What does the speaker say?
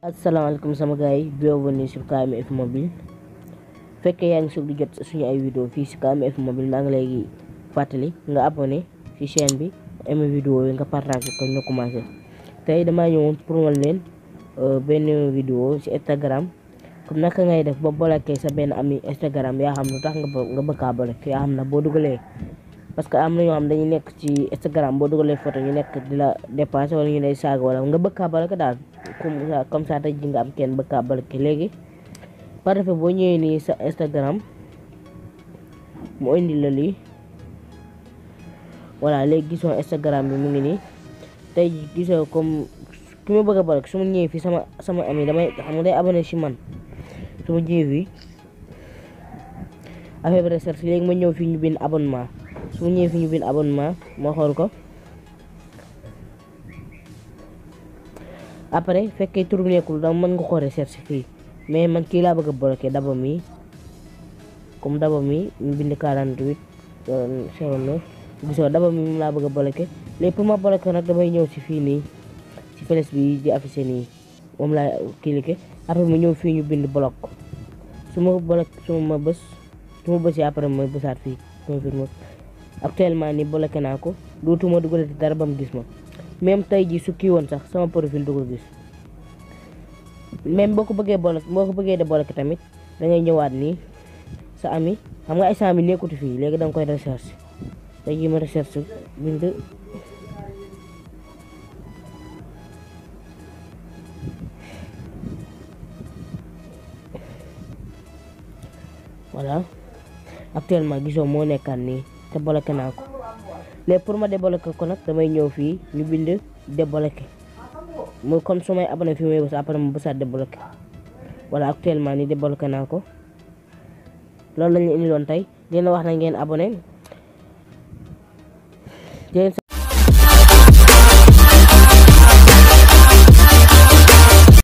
Assalamualaikum sama gars yi bienvenue sur KMF Mobile fekkee yaa ngi soog di jot suñu ay vidéo fii si KMF Mobile maa ngi lay fàttali nga abonné ci chaîne bi aimé vidéo yi nga partagé ko ñu commencé. tey damaa ñëwoon pour wan leen benn vidéo ci Instagram comme naka ngay def ba bloqué sa benn ami Instagram yaa xam lu tax nga bëgg a bloqué yaa xam na boo dugalee parce que am na ñoo xam dañuy nekk ci Instagram boo dugalee photo ñu nekk di la dépassé wala ñu lay saaga wala nga bëgg a bloqué daal comme ça tey ji nga am kenn bëgg a bloqué léegi par defet boo ñëwee nii sa Instagram mu indi la lii voilà léegi gisoo Instagram bi mu ngi nii tey ji gisoo comme ki ma bëgg a bloqué su ma ñëwee fii sama ami damay xam nga day abonné ci man su ma ñëwee fii affaire bi recherche léegi ma ñëw fii ñu bind abonnement su ma ñëwee fi ñu bind abonnement ma xool ko après fekkee tur bi nekkul da mën nga ko recherche fii mais man kii laa bëgg a bloqué Daba mi comme Daba mi ñu bind 48 09 gisoo Daba mi moom laa bëgg a bloqué léegi pour ma bloqué nag damay ñëw ci fii nii ci flèche bi di affiché nii moom laa cliqué après ma ñëw fii ñu bind bloc su ma bësee après ma bësaat fii confirme actuellement ni bloqué naa ko dootuma dugalati dara ba mu gis ma même tey ji su kii woon sax sama profil du ko gis même boo ko bëggee de bloqué tamit da ngay ñëwaat nii sa ami xam nga instant bi nekkuti fii léegi da nga koy recherche tey ji ma recherche bind voilà actuellement gisoo moo nekkaat nii te bloqué naa ko léegi pour ma débloqué ko nag damay ñëw fii ñu bind débloqué mooy kon su may abonné fii may bës après ma bësaat débloqué voilà actuellement ni débloqué naa ko loolu lañu indiloon tey dina wax na ngeen abonné